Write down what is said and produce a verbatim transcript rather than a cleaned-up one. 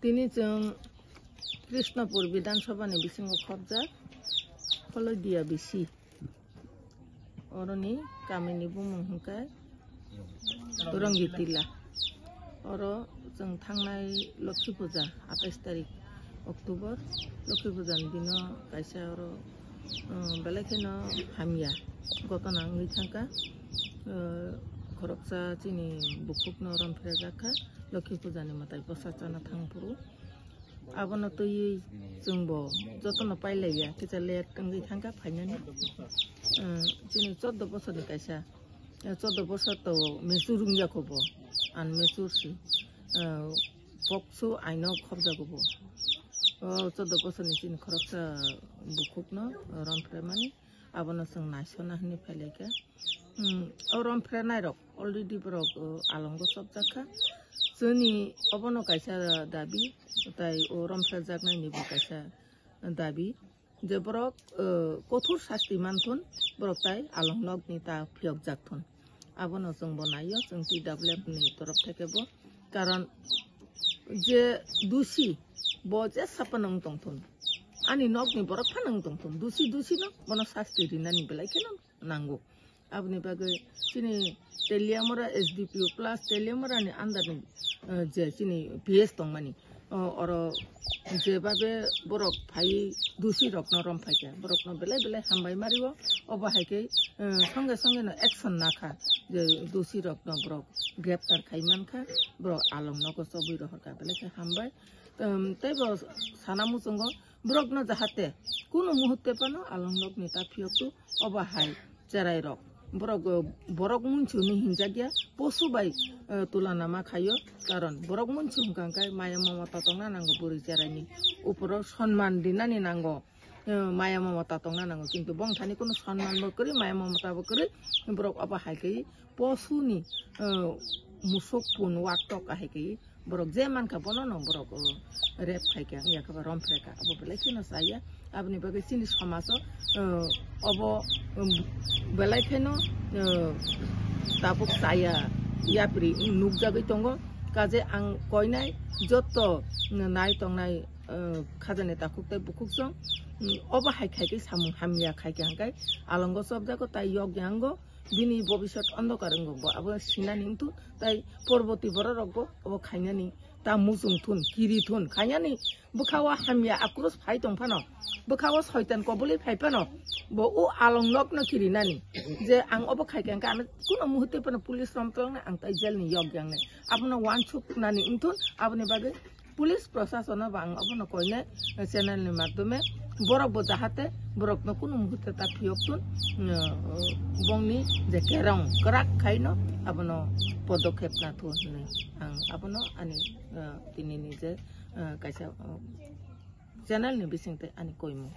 Tini chwng Krishnapur Bidhan Sabha ni bisingo khopjak Kholoidia bisi. Oroni kamini bumung hwnkhe Dorongi Tila. Oro chwng thangnai Lokhi Puja, atais tarik October, Lokhi Puja ni dino kaisa oro, um, belai kheno hamya gotona wngwi thangkha. Uh, khoroksa chini bukhukno romphrejakha, Lokhi Puja ni mwtai bwsa chana thangphuru. Abono twiwi chwngbo jotono pailaiya, kisa late wngwi thangkha phainani. Uh, chini chordo bosorni kaisa, uh, chordo bosor to mature wngya kho bo, unmature si. Uh, pokso aino khopjago bo. O chordo bosorni chini khoroksa bukhukno romphraimani, abono chwng naisona hwnwi phailaikha. Hmm, o romphrenai rok already borok, o, alongo chopjakha. Chwngni obono kaisa dabi, tai o romphrejaknaini bo kaisa dabi. Je borok, eh, kothor sasti manthun, borok tai along nokni ta phiyokjak thun. Abono chwng bo naiyo, chwng T W F ni torof theke bo. Karon je dusi, bo je sapa nang tongthun. Ani nokni borok pha nang tongthun. Dusi, dusi no, bono sasti rinani belai kheno nango. Aboni bagwi chini Teliamura S D P O plus Teliamura ni under ni, eh, je chini P S tongmani, o, oro jebabe borok phai dusi rokno rom phaikha, borokno belai belai hambai mario. Obo hai khe, eh, songe songe no action nakha, je dusi rokno borok greptar khai mankha, borok along nogo chobwi rohorkha, belai khe hambai. Em, tei bo sana muchungo borokno jahate kuno muhutte phano along nokni ta phiyoktu. Obo hai cherai rok borok, borok munchuni hinjakya, posu bai, eh, tulana ma khaio, karon borok munchu hwnkha hwnkhe maya mamata tongna nango, bwrwi cheraini uporo sonman rinani nango, eh, maya mamata tongna nango, kintu bongthani kuno sonman bo kwrwi, maya mamata bo kwrwi, borok obo hai khe posuni, eh, musuk pun waktok ahai khe borok je mankha bono no borok, o, rape khaikha, wngya khe ba romphrekha, abo belai kheno chaya. Aboni bagwi chini somajo, o, obo, um, belai kheno, o, tabuk chaya yapri nukjagwi tongo. Kaje ang koinai jotto nai tongnai, o, khajani takhuk tei bukhuk song, um, obo hai khaikhe samung hamya khaikha hwnkhe alongo chopjago tai yokya wngo. Bini bobisot ondokar wngo bo, abo sinani wngthun, tai porboti bororok bo obo khainani ta muchung thun, kiri thun, khainani bwkha o hamya akrus phai tong phano, bwkha o soitan koboli phai phano, bo o along nokno kirinani je ang obo khaikha hwnkhe ano kuno muhurte phano police romtoloknai, ang tai jail ni yok yangnai, abono wansuk nani wngthun. Aboni bagwi police prosasono bo ang abono koinai channel ni madhyome borok bo jahate borokno kunu muhurte ta phiyok tun, eh, bongni je kerong kwrak khaino abono podokhep na thu hinwi ang abono ani, eh, tini ni je, eh, kaisa, eh, channel ni bisingtwi ani koimung.